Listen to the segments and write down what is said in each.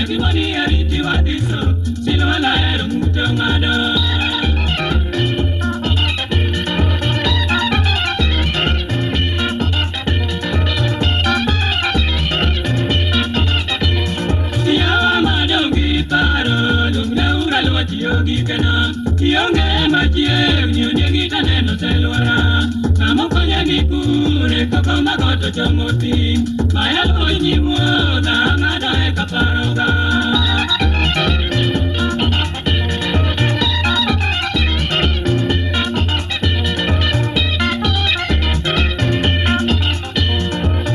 Nyagimoni ariti wadhiso, silwala hero ng'ute ong'ado. Yawa madong' gi paro, luongnauru aluoch yogi kena. Ionge machiegni, ondiegi taneno selwora. Ng'ama okonya gi kure, koko magoto chomo thim. Maya luwo nyi wuodha, ng'ado e kaparoga.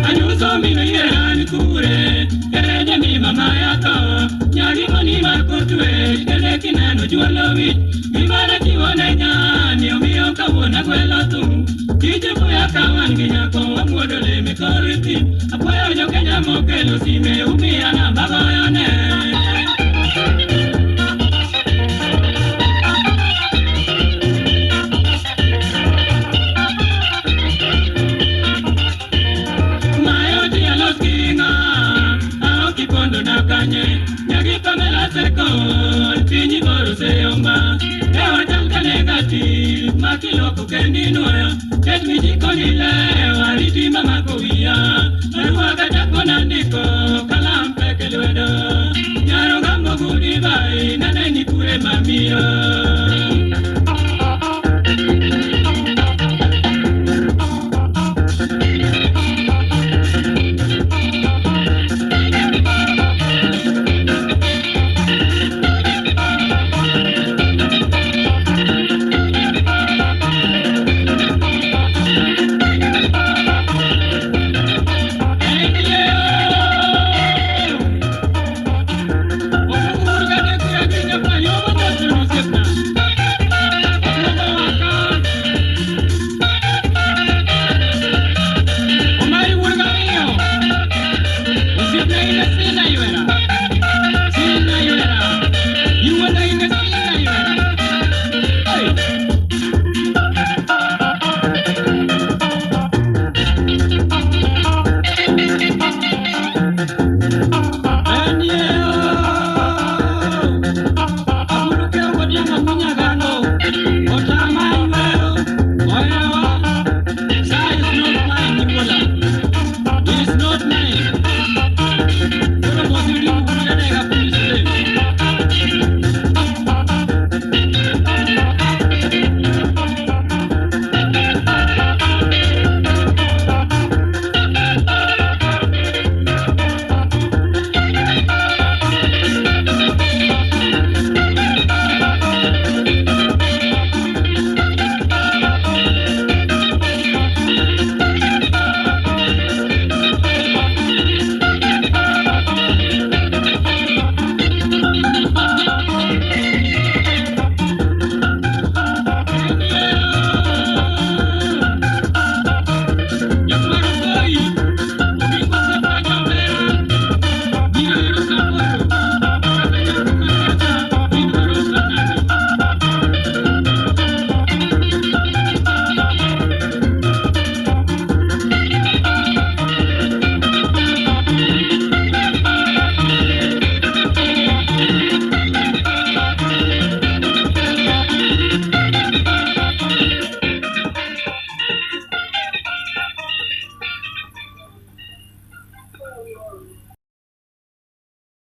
Anyuso mino yiera ni kure, ere jami mama yako. Nyagi moni mar kor twech, kende kineno juolo wich. Gimane chiwo ne nyani, omiyo kawuono agwelo thum. Tije buya ka wan gi nyako, wamuodo leme kor thim. Apuoyo jo Kenya mokelo sime, umiya namba goyone. Mayoti alos gi ng'a, aok ipondo na kanye. Nyagi Pamela Sekon, piny iboro seyomba. E wachal kanega ti, makiloko kendi nuoyo. Ket mijiko ni lew, ariti mamako wiya. Barua kachako nandiko, kalam pek e lwedo. Nyaro gambo gudi bai, naneni kure mamiyo.